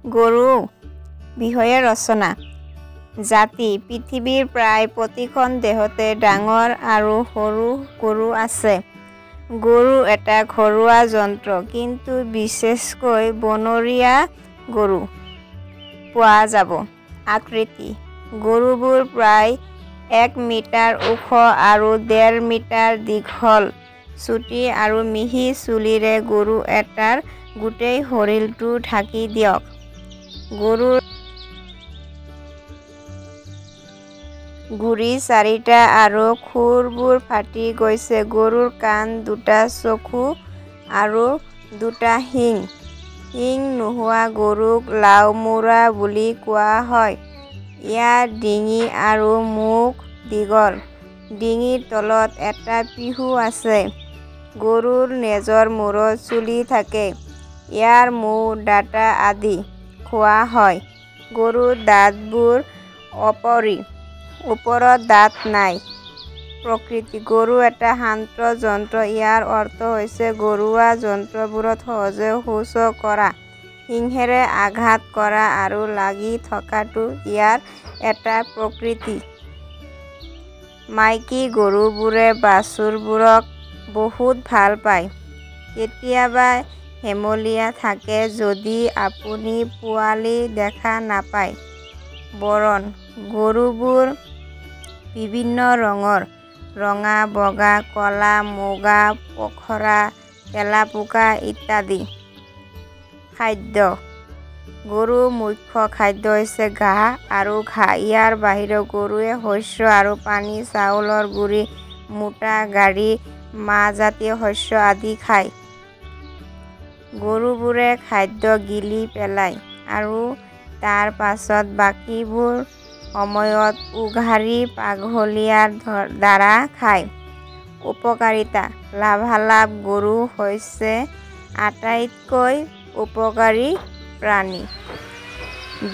গৰু বিষয়ে ৰচনা। জাতি: পৃথিৱীৰ প্ৰায় প্ৰতিখন দেশতে ডাঙৰ আৰু সৰু গৰু আছে। গৰু এটা ঘৰুৱা জন্তু, কিন্তু বিশেষকৈ বনৰীয়া গৰু পোৱা যাব। আকৃতি: গৰুবোৰ প্ৰায় 1 মিটাৰ ওখ আৰু ডেৰ মিটাৰ দীঘল। চুটি আৰু মিহি চুলিৰে গৰু এটাৰ গোটেই শৰীৰটো ঢাকি দিয়ক। গৰুৰ গুৰি চাৰিটা আৰু খুৰবোৰ ফাটি গৈছে। গৰুৰ কাণ, দুটা চকু আৰু দুটা শিং। শিং নোহোৱা গৰুক লাওমূৰা বুলি কোৱা হয়। ইয়াৰ ডিঙি আৰু মুখ দীঘল। ডিঙিৰ তলত এটা পিহু আছে। গৰুৰ নেজৰ মূৰত চুলি থাকে। ইয়াৰ মৌ, ডাঁটা আদি খোৱা হয়। গৰুৰ দাঁতবোৰ অপৰি। ওপৰত দাঁত নাই। প্ৰকৃতি: গৰু এটা শান্ত জন্তু। ইয়াৰ অৰ্থ হৈছে ঘৰুৱা জন্তুবোৰক সহজে শৌচ কৰা, শিঙেৰে আঘাত কৰা আৰু লাগি থকাটো ইয়াৰ এটা প্ৰকৃতি। মাইকী গৰুবোৰে বাছুৰবোৰক বহুত ভাল পায়। কেতিয়াবা হেমলীয়া থাকে যদি আপুনি পোৱালি দেখা নাপায়। বৰণ: গৰুবোৰ বিভিন্ন ৰঙৰ: ৰঙা, বগা, ক'লা, মুগা, পখৰা, তেলাপোকা ইত্যাদি। খাদ্য: গৰুৰ মুখ্য খাদ্য হৈছে ঘাঁহ আৰু ঘাঁহ। ইয়াৰ বাহিৰেও গৰুৱে শস্য আৰু পানী, চাউলৰ গুড়ি, মোটা গুড়ি, মাহজাতীয় শস্য আদি খায়। গৰুবোৰে খাদ্য গিলি পেলায় আৰু তাৰ পাছত বাকীবোৰ সময়ত উঘালি পাঘলিয়াৰ দ্বাৰা খায়। উপকাৰিতা লাভালাভ: গৰু হৈছে আটাইতকৈ উপকাৰী প্ৰাণী।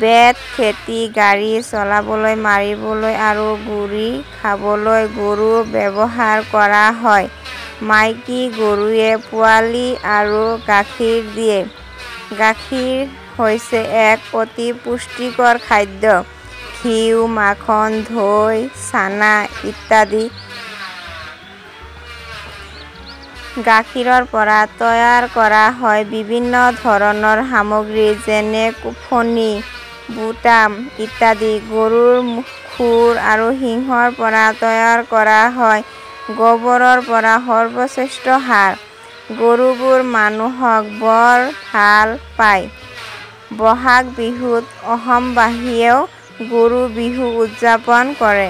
বেত, খেতি, গাড়ী চলাবলৈ, মাৰিবলৈ আৰু গুড়ি খাবলৈ গৰু ব্যৱহাৰ কৰা হয়। মাইকী গৰুৱে পোৱালি আৰু গাখীৰ দিয়ে। গাখীৰ হৈছে এক অতি পুষ্টিকৰ খাদ্য। ঘিউ, মাখন, দৈ, চানা ইত্যাদি। গাখীৰৰ পৰা তৈয়াৰ কৰা হয় বিভিন্ন ধৰণৰ সামগ্ৰী, যেনে ফণী, বুটাম ইত্যাদি। গৰুৰ খুৰ আৰু শিংৰ পৰা তৈয়াৰ কৰা হয় গোবৰৰ পৰা সৰ্বশ্ৰেষ্ঠ সাৰ। গৰুবোৰ মানুহক বৰ ভাল পায়। বহাগ বিহুত অসমবাসীয়েও গৰু বিহু উদযাপন কৰে।